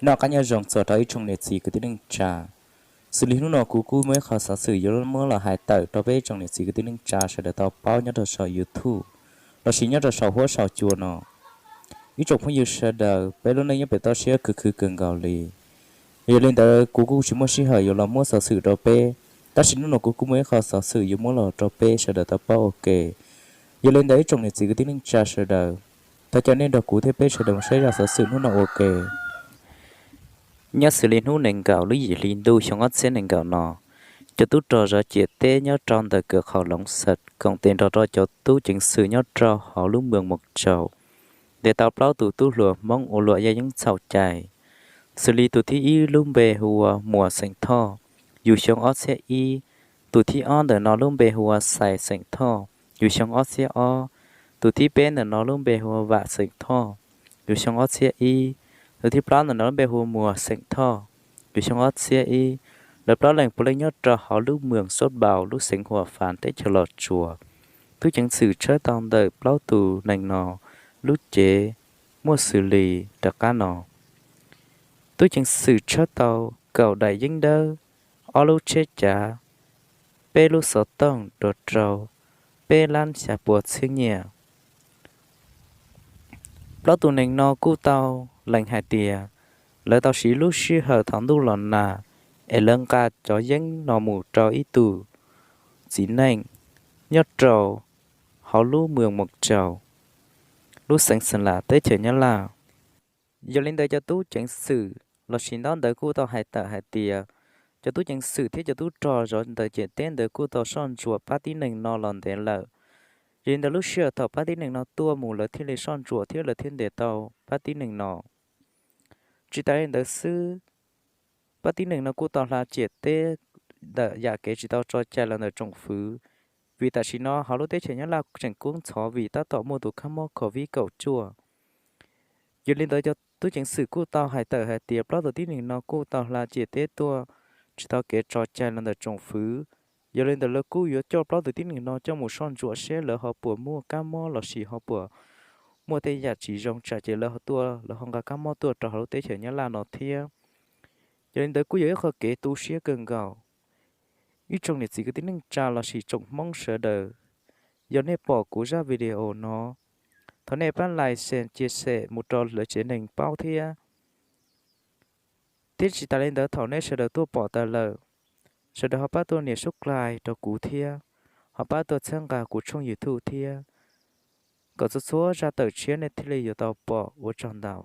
Noj qab nyob zoo txog rau ib tsoom niam txiv kwv tij neej tsa. Xws li hnub no kuv kuj muaj ib qho xov xwm yuav muab los hais tawm rau peb ib tsoom niam txiv kwv tij neej tsa sawv daws tau paub nyob rau saum YouTube lossis nyob rau saum huab saum cua no. Ib tsoom phooj ywg sawv daws, peb lub neej nyob pem toj siab khwv khwv kawg nkaus li. Yog li ntawd kuv kuj tsis muaj sij hawm yuav los muab xov xwm rau peb, tab sis hnub no kuv kuj muaj ib qho xov xwm yuav muab los rau peb sawv daws tau paub ua ke. Yog li ntawd ib tsoom niam txiv kwv tij neej tsa sawv daws, thov caw nej nrog kuv thiab peb sawv daws mus saib zaj xov xwm hnub no ua ke. Nyob xws li hnub nees nkaum lub yim hli ntuj xyoo ob txhiab nees nkaum no, cov tub rog zov ciam teb nyob rau ntawm kawm qhov Loov Xas koom tes nrog rau cov tub ceev xwm nyob rau hauv lub moos Moos Tsaus ntes tau plaub tus tub hluas Hmoob ua luam yaj yeeb txhaum cai, xws li tus thib ib lub npe hu ua Muas xeem Thoj, yug xyoo ob txhiab ib. Tus thib ob ntawm no lub npe hu ua Xais xeem Thoj, yug xyoo ob txhiab ob. Tus thib peb ntawm no lub npe hu ua Vam xeem Thoj, yug xyoo ob txhiab ib. Tus thib plaub ntawm no lub npe hu ua Muas xeem Thoj, yug xyoo ob txhiab ib. Lawv plaub leeg puav leej nyob rau hauv lub moos Xos Npaus lub xeev Huas Fas teb chaws Los Tsuas. Tub ceev xwm tshawb tau ntawm plaub tus neeg no lub cev muaj xws li rov qab no. Tub ceev xwm tshawb tau kaum daim yeeb dawb, ob lub tsheb cav, peb lub xov tooj, rau rau peb lab xya puas txhiab nyiaj. Plaub tus neeg no kuj tau lees hais tias lawv tau siv lub sij hawm thaum ntuj los nag es lawv nqa cov yeeb no mus rau ib tug txiv neej nyob rau hauv lub moos Moos Tsaus, lub xeev Xeem Las teb chaws Nyab Laj. Yog li ntawd cov tub ceev xwm lossis ntaub ntawv kuj tau hais tawm hais tias cov tub ceev xwm thiab cov tub rog zov ntawm ciam teb ntawd kuj tau soj ntsuam pab tib neeg no los ntev lawm. Yog li ntawd lub sij hawm thaum pab tib neeg no tuaj mus lawv thiaj li soj ntsuam thiab lawv thiaj ntes tau pab tib neeg no. Tsis tas li ntawd xwb, pab tib neeg no kuj tau hla ciam teb ntawm yam kev tsis tau tso cai los ntawm tsoom fwv, vim tam sim no hauv lub teb chaws Nyab Laj tseem kub ntxhov vim tab tom muaj tus kab mob Covid kaum cuaj. Yog li ntawd cov tub ceev xwm kuj tau hais tawm hais tias plaub tus tib neeg no kuj tau hla ciam teb tuaj tsis tau kev tso cai los ntawm tsoom fwv. Yog li ntawd lawv kuj yuav coj plaub tus tib neeg no coj mus soj ntsuam seb lawv ho puas muaj kab mob lossis ho puas muaj tej yam tsis zoo tsam ces lawv ho tuaj lawv ho nqa kab mob tuaj rau hauv lub teb chaws Nyab Laj no thiab. Yog li ntawd kuj yog ib qho kev tu siab kawg nkaus. Ib tsoom niam txiv kwv tij neej tsa lossis tsoom Hmoob sawv daws, yog nej pom kuv zaj video no, thov nej pab like, share, chia sẻ mus rau lawv tsev neeg paub thiab. Thiab tsis tas li ntawd thaum nej sawv daws tuaj pom tas lawm, sawv daws ho pab tuaj nias subscribe rau kuv thiab, ho pab tuaj txhawb nqa kuv tshooj YouTube thiab, kom txhua txhua zaj tawm tshiab nej thiaj li yuav tau pom. Ua tsaug ntau.